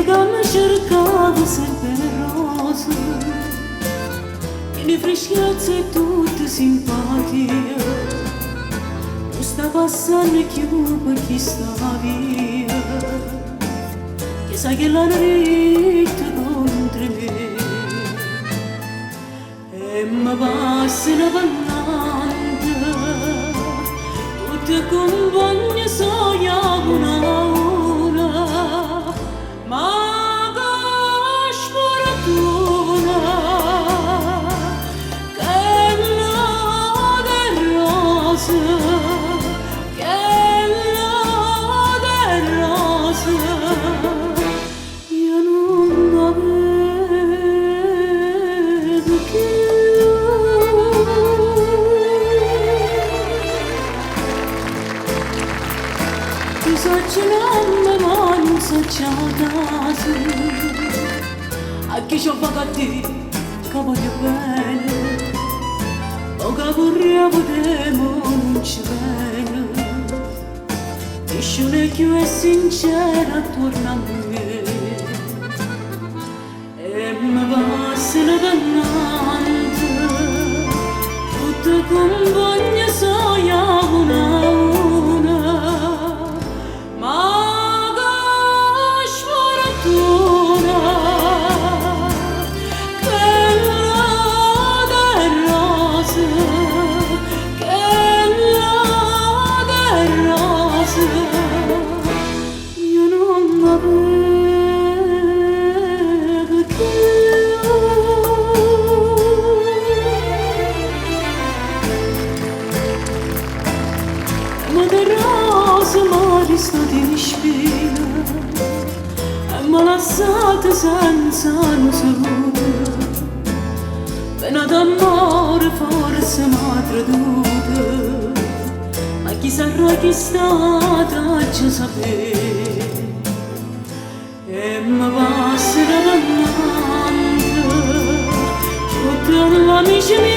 Chella ca me cercava sempe rose, Tiene freschezza e tutta simpatia, Nun sta passanno cchiù pe chesta via, Chi sa che l'hanno ditto contro 'e me. E me passano pe 'nnante Tutt' 'e cumpagne soje a una a una, Ma che sfortuna Chella d' 'e rose, chella d' 'e rose, Io nun 'a veco cchiù. Io saccio nomme ma nun saccio 'a casa, A chi ce 'o vvaco a dì ca voglio bene, O ca vurria vedè ma nun ce vene. Nisciuno cchiù è sincero attuorno a me. E me passano pe 'nnante Tutt' 'e cumpagne soje a una a una, Ma che sfortuna Chella d' 'e rose, chella d' 'e rose, Io nun 'a veco cchiù. Ma de rose m'ha ristato in spina E m'ha lasciato senza nu saluto. Pe n'ato ammore forse m'ha traduto, Ma chi sarrà chist'ato aggia sapè. E me passano pe 'nnante Tutte l'amici miei.